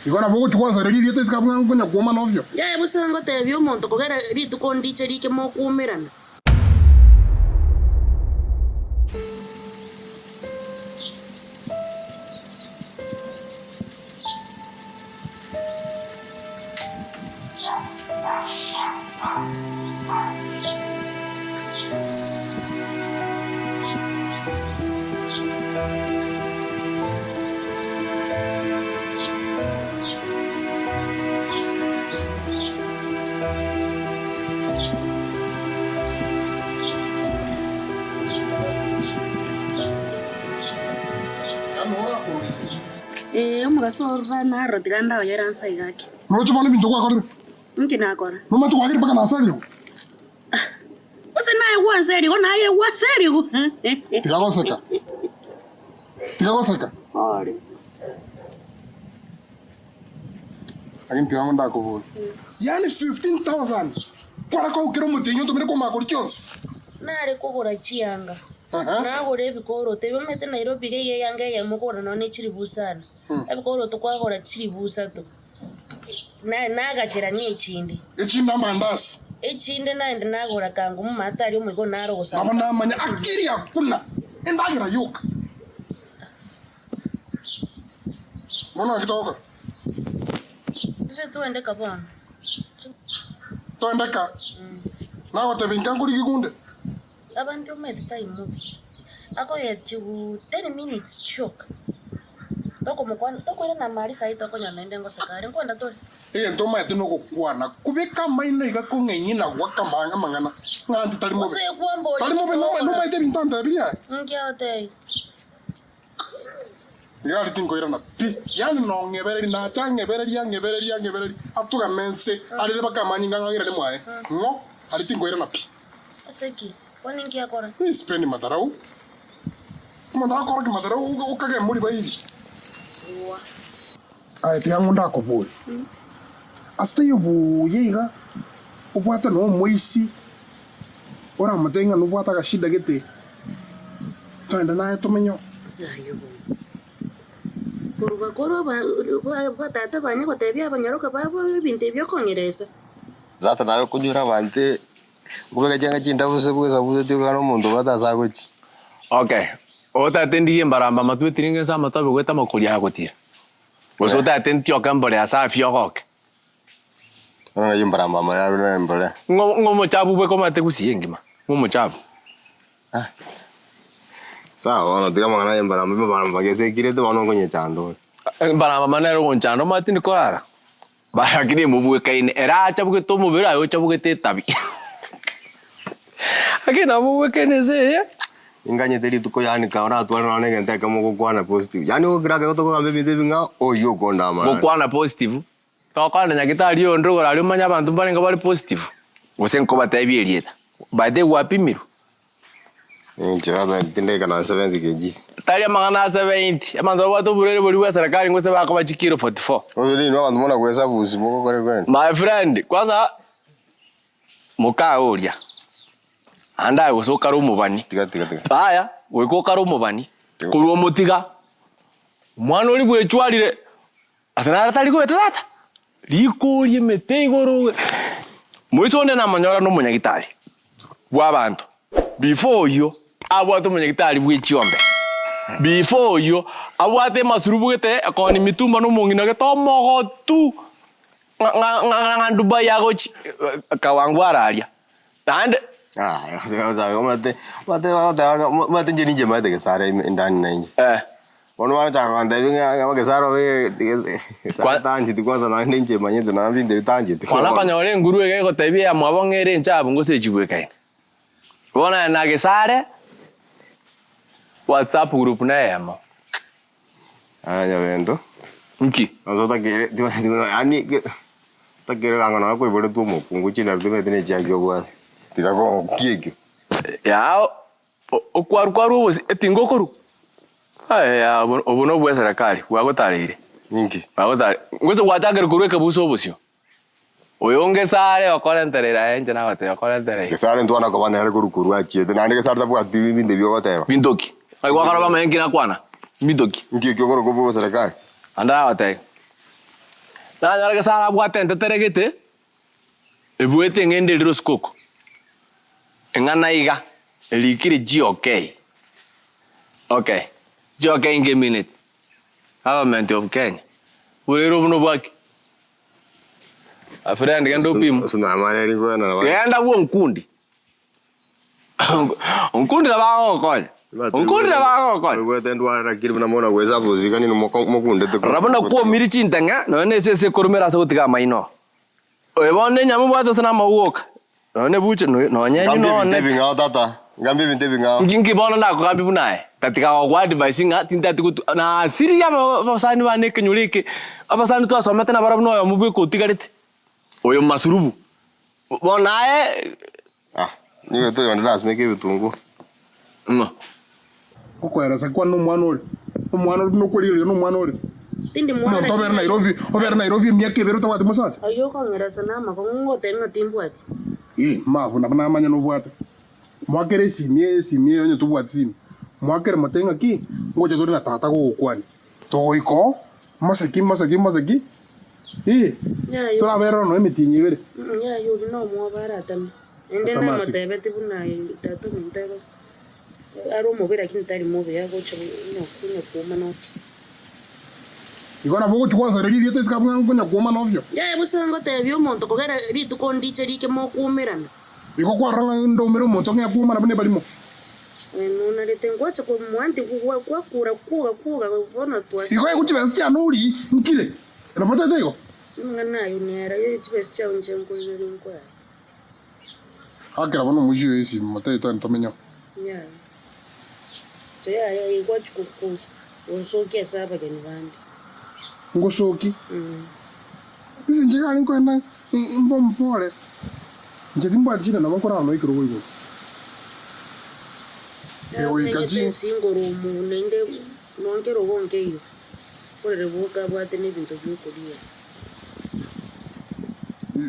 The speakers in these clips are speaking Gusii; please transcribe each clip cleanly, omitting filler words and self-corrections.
Igo nabo ogochia gwansareria erieta isiko abwo ng'a nkonya kwomana ovyo. Yaya bosa ngotebia omonto kogera rituko ndiche rike mokwumerana. Ee, omogaso orure naroro tiga ndaoyere ansa iga ake. Noroche bono ebinto gwakorire? Inki nakora? Nomanyete gwakire mpaka na aserigwe? Gose naye gwanserigwe, naye gwaserigwe. Tiga goseka. Tiga goseka. Ore. Lakini tiga ngo ndakobori. Yaani 15,000 kwara koukera omotienyi otomire kwamanya koria chionsi. Nare kogora chianga, nagora ebikoroto, ebi omanyete Nairobi iga iga eyanga eyemo okogora nonye ne chilifu isano. Ebikoroto kwagora chilifu isato, na nagacherania echinde. Echinde amandasi. Echinde naende nagora kangumu maate aria omoika one naro ogosamba. Nabo namanya akili hakuna, endagera yoka. Bono naki togokora? Gose twende ka bono. Twende ka? Nagotebia inka nkorigie kunde? Abanto omanyete tai mobe, akoyechiguu ten minutes chioka. Tokomokwana, tokoirana amari saii tokonyora naende ngoseka are, nkwenda tore. Egento omanyete nogokwana, kobeka amaino iga kong'aini na goaka amang'ana, ng'a anche tari mobe. Gose kwamboria Tari mobe ki togokora? nomaete ebinto antebirie aye? Inki agotebia? Iga aria tinkoirana pi. Yaani nong'ebereria, nacha ang'ebererie, ang'ebererie, ang'ebererie, atugame nse, arere mpaka amanyinga ang'ang'erane mwaye. Ng'o? Aria tinkoirana pi. Ase ki? Bono inki akora? Mimi sipendi madharau. Omonto agokorokia madharau okage mori bairi. Aye tiga ng'o ndakoborie. Ase taiyo buya iga obwate na omoisi oramotebie ng'a nobwate agashida gete togende naye tomenye oo. Aye bono. Korwa korwa batata banye gotebia abanyaroka babo ebinto ebi okong'eresa. Tata naye okonyora abanto Okobeka chianga chindabu ase bwesabuseti okogana omonto obwate ase agochia. Okay, otaete ndigie mbaramba amatwe etiringe nse amatobe goeta amakori agotira. Gose otaete ntioke mbore ase afya ogoke. Bono ng'ai embaramba ama yarure na embore. Ng'o ng'o omochabu bweka omanyete gusii engima, ng'o omochabu. Ah, sawa bono tiga amang'ana ya embaramba, embaramba gesekirete bono okonyechanda ore. Embaramba mana nere ogonchanda omanyete tindi korara. Lakini mobwekaine, ere achabugete omobere aye ochabugete etabi. Lakini nabo mobwekaine ense eye. Ninganyete rituko yaani ka oratware nonya na egento ekemo gokwana positive. Yaani ogokira ekero tokogamba ebinto ebi ng'a oyio okondama naende. Gokwana positive, tokwana na nyagetari onde igoro aria omanye abanto mbarenge bare positive, gose nkobatebia erieta, by the way gwapimirwe. Inche sasa tindeka na 70 kgs. Tari amang'ana a 70, abanto babwate oborwaire boria bwa serikali gose bakoba chikilo 44. Gose ninwe abanto muna gwesabusi mogokora kwene. My friend, kwanza mokae oria, naende aye gose okare omobani. Tiga tiga tiga. Yaya, goika okare omobani, korwa omotiga, omwana oria bwechwarire. Ase naro tari goeta tata, rikoria emete igoro. Moise onde namonyora nomonyagitari bw'abanto, before oyio abwate omonyagitari bwe chiombe, before oyio abwate emasurubu gete ekoni mitumba na omong'ina gete omogotu ng'a ng'a ng'a ng'a Dubai agochi kawangware aria. Naende. Omanyete omanyete inche ninche maete gesare ime indani na inche. Bono bagochaka gontebia ng'a gesare obe gesare tancheti kwanza naende inche manyete naende binto ebi tancheti. Bono okonyora enguru iga egotebia eyamwabo ng'a ere enchabu gose echibwekaine. Bono aye na gesare, whatsapp group neyemo. Aya nyabento. Nki? Gose otakeire yaani otakeire ganga nonya koiboretwe omokungu chindaru timanyeti ne chiaki obwate. Tiga ki ekio? Yaa okwarwa kwarwa obosie etinga okorwa? Aye yaa obo obo nobwa eserekari bwagotareire. Ninki? Bwagotare gose gwachakire korwa ekebusu obosio. Oyonge sare okorentereire aye inche nagotebia okorentereire. Gesare ntwana koba nere korwa korwa achiete naende gesare tabwati ebinto ebi ogoteba. Binto ki? Naki gwakora bamanye nki nakwana? Mbinto ki? Nki ekio okorokwa obobe serikali? Naende nagotebia. Nanyora Gesare abwate entetere gete, ebuete eng'ende eria rosiko oko, eng'ana iga, erikire GOK. Okay, GOK ingemineti, Government of Kenya. Borere obo nobwaki? Friend genda opimwe. Ase namare rikoena nabo. Genda bwo nkundi. Nkundi nabo agogokonya. Nkundi nabo agogokonya. Oigwete ndware lakini buna mono gwesabusi iga nini mokundete. Rora buna kwomire chintang'a nonya na esese ekoromera ase gotiga amaino. Oyo bono nenyama obwate gose namauga oka, nonya nebuche nonya enywe Ngambie none. ebinto ebing'ao tata, ngambie ebinto ebing'ao. Nki nki bono ndakogambie buna aye? Tatiga gokoa advice ng'a tintati gotu nasirie abasani bane ekenyoro eke, abasani twasomete nabarabwo na oyomo bweka otigarete, oyo masurubu. Bono aye. Ah, nigo toyonde nasimeke ebitunguo. Ng'o? Okoeresa kwane nomwana ore, omwana ore buna okwerigereria nomwana ore. Tindi mwana Omonto obere Nairobi, obere Nairobi emiaka ebere otabwati mosacha. Oyio okong'eresa namakong'u ngotebia ng'a timbwati. Ee, mabwo nabo namanya nobwate. Moakere esimi eye esimi eye onye tobwati simi, moakere motebie ng'a ki, ngocha tore na tata gogokwania. Togoika oo, moseki moseki moseki, ee, Yaya toraberera nonya emetienyi ebere. Yaya oria nomwoba aratame. Naende Atame ase ki? namotebetie buna tata ominto ere are omobe lakini tari mobe agocha konya kuomana ofio. Igo nabo ogochia gwansareria erieta isiko abwo ng'a nkonya kuomana ofio. Yaya bosa ngotebia omonto kogera rituko ndiche rike mokuomerana. Igo kwarora ng'a ndoumere omonto ng'a akwomana buna ebarimo. Nonarete ngocha komoa nti gwakura kwoga kwoga bono twasira. Igo ego chibesa chiane orie nkire, nabo otaete igo? Amang'ana ayio nere, chibesa chiao inche nkoigeria nkoe. Akera bono omochie oyo esimi motebie twende tomenye oo. Yaya, yaya igochi gosokia ase abageni bande. Ngosoki? Inse inche iga nkoenda mbe omopore, inche timbwati shida nabo nkorara nonya ekerogo igoro. Egoika Namenyete chi. ense igoro omo naende nonya nkerogo nkeiyo, orere boka abwate na ebinto biokoria.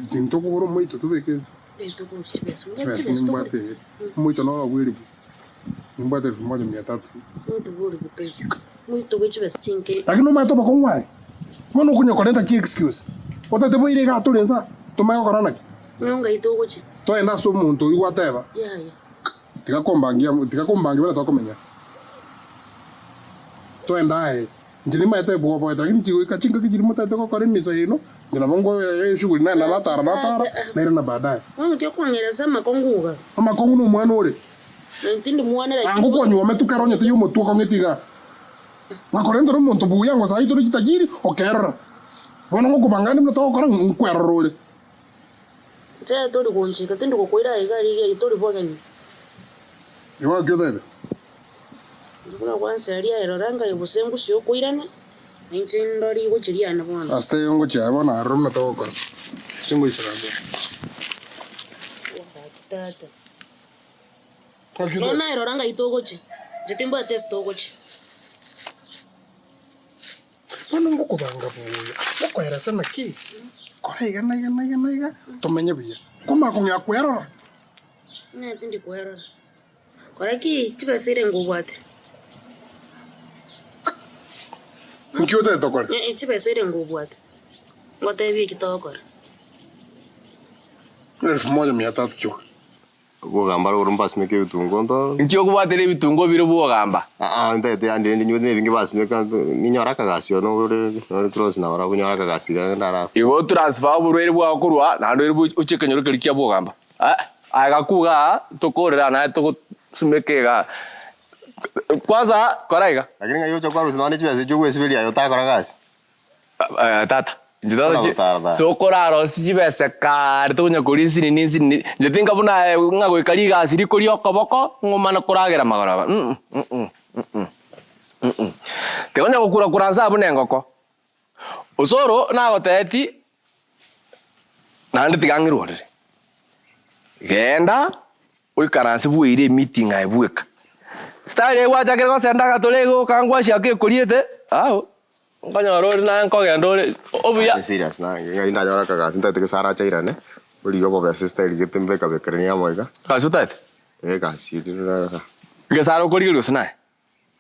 Tintokobora omoito tobeke ense. Titokorusia chibesa, mbwate Chibesa chibesa togore. nimbwate ere, omoito noro bw'elifu, nimbwate elfu moja mia tatu. Omoito bw'elifu toiyo, omoito bwe chibesa chinke. Lakini nomanyete obokong'u aye, bono okonya korenta chi excuse, otete boire iga tore inse aa, tomanye gokora naki? Nyonga eye togochia. Toende ase omonto oyio gwateba, Yaya. tiga kombangia tiga kombangia buna tokomenya. Toende aye, inche nimanyete bwoboete lakini chigoika chingaki chiria motagete gokora emisa yaino, inche nabo ngoe eshughuli naye natara natara, nairana baadaye. Bono ki okong'era ase amakong'u iga? Amakong'u nomwana ore. Na tindi mwana lakini. Anga okonyuoma etuko ere onyete y'omotwe okong'ete igaa. Ngakorentera omonto buya ngo saii tore chitajiri okerora. Bono ngokobanga ande buna togokora nkwerora ore. Inche tori gonchika tindi gokoira aiga rigiya eye tori bogeni. Igo gaki otagete? Inche buna gwanseria aye rora ngai gose ngusie okoirana, na inche ndore rigochi riane bono. Ase taiyo ngochia aye bono aroro buna togokora. Inche ngoisaransa. Gaki tata. Gaki Nonya otagete? naye rora ngai togochia, inche timbwati ase togochia. Bono ngokobanga buya, ngokoeresa naki, kora iga na iga na iga na iga, tomenye buya. Komanya kong'ea kwerora. Ng'a tindi kwerora. Kora ki chibesa ere ngobwate? Nki otagete tokore? Ng'a chibesa ere ngobwate. Ngotebie eki togokora. Elfu moja mia tatu chioka. Bwogamba rogoro mbasimeke ebitunguo nto. Inki okobwatera ebitunguo bire bwogamba? Aa ntagete yandi rende nywe nebinge basimeka ninyore akagasi one ore ore close nabarabwo nyore akagasi iga ndara. Igo otransfer oborwaire bwao korwa aa naende oire oche ekenyoro keria kia bwogamba. Aye gakuga aa tokorera naye togosimeka igaa. Kwanza kora iga. Lakini ng'ai ocha kwarusia nonya ne chibesa echio ogwesiberia aye otakora gasi. Tata, inche tata Buna chi gotara tata. sokorarosie chibesa kare tokonya koria nsinini nsinini, inche tinka buna aye ng'a goika rigasi rikoria okoboko, ng'omane koragera magoroba mm mm mm. Tikonya gokura kura nse abwo buna engoko. Osoro nagotebetie, naende tiga ng'irorere, genda Oikaranse bweire emeeting aye bweka. Style eye gwachakire gosenda agatore iga okangwa chiaka ekoriete, ao, nkonyora ore naye nkogenda ore obuya. Ndi serious nange ng'ai ndanyore akagasi ntagete gose arache airane, origie obobesa estyle gete mbekabekeranie amo iga. Egasi otagete? Egasi Gesare okorigeria gose naye?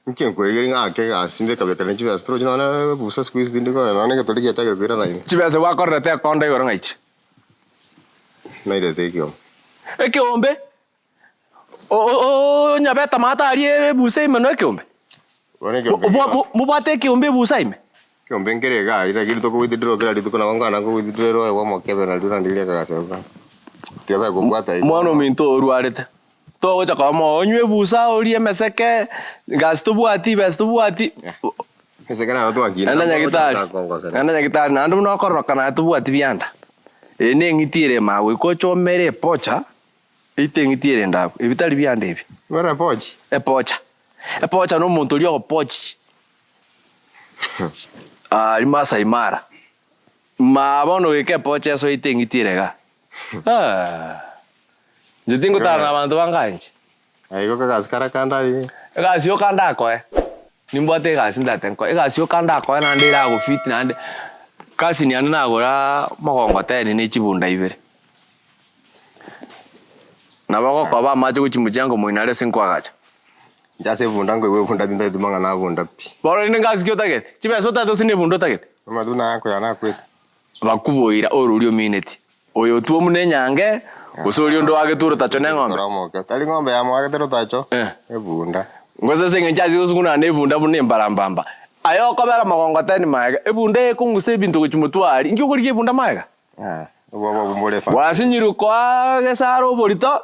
Inche nkwerigeria ng'a ake egasi mbekabekane chibesa torochi nonya busa siku hizi tindi konya nonya egetori giachakire koirana ime. Chibesa gwakorerete ekonda igoro ng'a iche? Nairete ekeombe. Ekeombe? Onyabete amato aria ebusa ime no ekeombe? Bono ekeombe Mobwate ekeombe ebusa ime? Ekeombe nkere iga aria lakini toko withdraw kera rituko nabo nkwana nko withdraw oye bwa omokebe nario orandire akagasi ako kare. Tiga tari kobwata igo. Omwana ominto orwarete, togocha koba moyo onywe ebusa orie emeseke, gasi tobwati, besa tobwati. Emeseke naro twakina Naende nyagitari, naende nyagitari naende buna okororokana aye tobwati bianda, eye ne eng'iti ere ime goika ochomere epocha, eite eng'iti ere ende abwo, ebi tari bianda ebi. Omere epochi? Epocha, epocha na omonto oria ogopochi aria Maasai Mara. Maa bono goika epocha esoete eng'iti ere igaa. Aah! Inche tingotara na abanto bange aye inche. Aye igo kagasi kara kande aye. Egasi yoka ndakoe, nimbwate egasi ntagete nkoe, egasi yoka ndakoe naende eragofit naende, cousin yane nagoraa mogongoteni ne chibunda ibere. Nabo ogokoba amache gochia mochango moino are ase nkoagacha. Inche ase ebunda nkoigwa ebunda tintageti mang'ana a bunda pi. Bono rende ngasi ki otagete? Chibesa otagete gose ne ebunda otagete? Amatunda aya akoya nakwete. Bakuboira ororia omineti, oyo otwomu nenyange, gose oria onde oagetwe orotacho neng'ombe. Toromoke. Tari ng'ombe yamoagete rotacho, Eh. ebunda. Gose ase engencho ase gosung'unana nebunda buna embarambamba. Aye okobera mogongoteni magega, ebunda eye ekong'usa ebinto gochia motwe aria, inki okorigia ebunda magega? Ah, obwoba obwo mbore efamiri. Gwasinyirwe koa gesare oborito,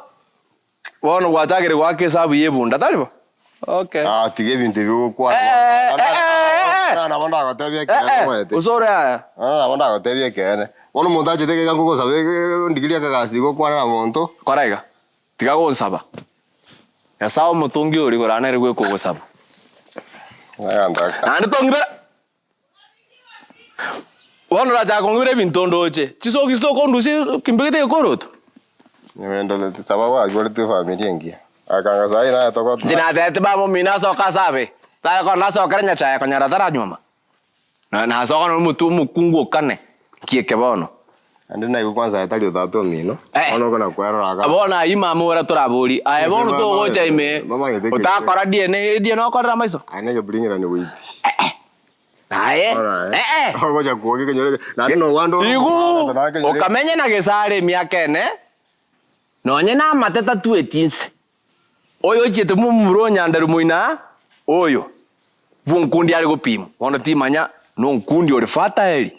Bono gwachakire goaka esabu y'ebunda, tari bo? Okay. Ah, tiga ebinto ebi ogokwana. Eh, eh, eh, eh. Bono nabo ndagotebia Eh, ekeene eh, omanyete. gose ore aya. Bono nabo ndagotebia ekeene. Bono omonto achete iga nkogosaba ondigerie akagasi iga okwane na monto. Kora iga, tiga gonsaba. Nyasae omotongi ore igoro nere bweka ogosaba. Egento aka. Naende tong'ibera. Bono orachake kong'ibera ebinto ndoche, chisokisi tokondusia kimbegete egekoroto. Nyabendo saba gwachorete efamiri engiya. Akanga sayi naye togo. Inche natebete baba omino asoke ase abe, tare kona nasokere nyachae konyora taranyuoma. Na nasoka noro omotwe omokungu okane, nki eke bono? Naende naigwe kwanza aye tari otata omino, Eh. bono okona kwerora aka. Bono ayio mama ora toraborie, aye bono Mama- togocha ime, mama gete otakora DNA, DNA okorera amaiso? Aye na egeburing'irani goiti. Aye, Ora, eh. eh, eh. Ogocha kuoga ekenyoro eke, naende nogwanda ore Igu, omonto naye ekenyoro eke. okamenye na gesare emiaka ene, nonye namate tatueti inse. Oyo ochiete momura o nyandaru moino aa, oyo bw'onkundi are gopimwa, bono timanya nonkundi ore fertile.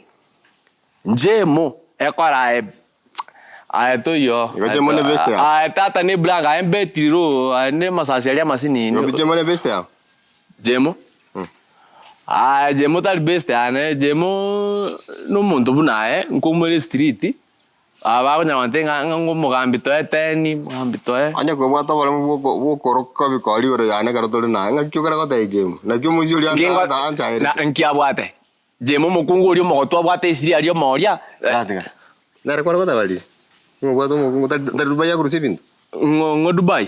Njemo ekora aye aye toiyo Igo Jemo ne best yao? aye tata ne blank aye mbetiri ro aye ne masasi aria amasinini. Igo Jemo ne best yao? Jemo? Aye Jemo tari best yane, Jemo nomonto buna aye, nkoumera estreet, aba bakonya gontebia ng'a ng'a omogambi toe teni, omogambi toe. Onye kobwate oboremu bw'oko bw'okoroka ebikori igoro yane ekero tore naye, ng'aki okare gotebia Jemo? Naki omoisia oria Nkingo anta anchaerete? na nkiabwate. Jemo omokungu oria omogotu abwate esiri aria omoria. Ratiga. Nere kware goteba riria, ng'a obwate omokungu tari tari Dubai akorusia ebinto? Ng'o ng'o Dubai?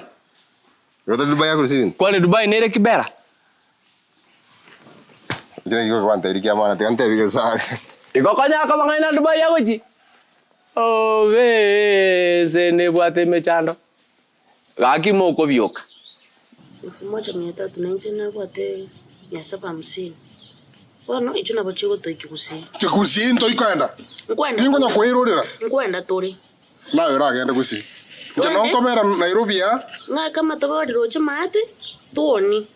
Igo tari Dubai akorusia ebinto? Kwani Dubai nere kibera? Ekio nakio gwantebirie kia maana, tiga ntebi Gesare. Igo konya koba ng'ai na Dubai agochia? Obee ense nebwate emechando. Gaki mokobioka. Elfu moja mia tatu na inche nabwate mia saba hamsini. Bono echio nabo chigotoikia gusii. Gusii ntoikoenda, Nkwenda tinkonya tore. koirorera. Nkwenda tore. Naye oragende gusii. Inche Twende. nonkobera Nairobi aa. Ng'ake amatobori roche maate, twoni.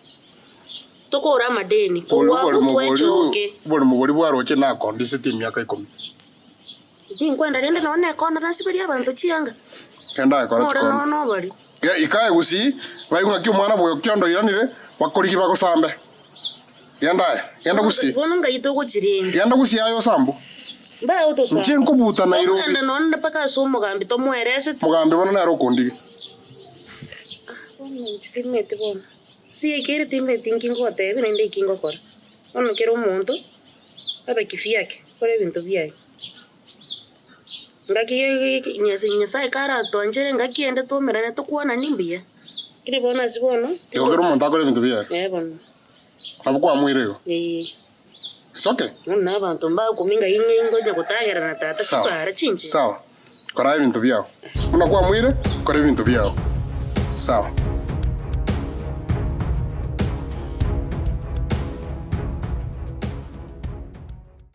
Tokore amadeni, korwa abwo twechoke. Oborimo boria bwaroche nakondisete emiaka ikomi. Tinkwenda rende nonya nekonda nasiberie abanto chianga. Genda aye kora Nore chikonda. nonya nobori. Ge ikae gusii, baigwe ng'aki omwana bw'okiondo oiranire, bakorigie bagosambe. Genda aye, genda gusii. Bono ngai togochia rende. Genda gusii aye osambu. Mbae otosamba. Inche nkobuta Nairobi. Tokogenda nonya mpaka ase omogambi tomoeresete. Mogambi bono nere okondigia. Bono inche timeti bono. Ase yaikeire timeti inki ngotebia naende inki ngokora. Bono kera omonto abe kivyake, akore ebinto biaye. Ngaki Nyasaye karatwanchere ngaki ende twaumerane tokwanani mbuya, lakini bono ase bono Igo kera omonto akore ebinto biaye. Eh bono. Nabo kwamoire igo. Eeh. It's okay. Bono na abanto mbakumia ng'ai ng'ai ngonya gotagerana tata Sawa. chibara chinche. Sawa. Kora ebinto biao. Buna kwamoire, kora ebinto biao. Sawa.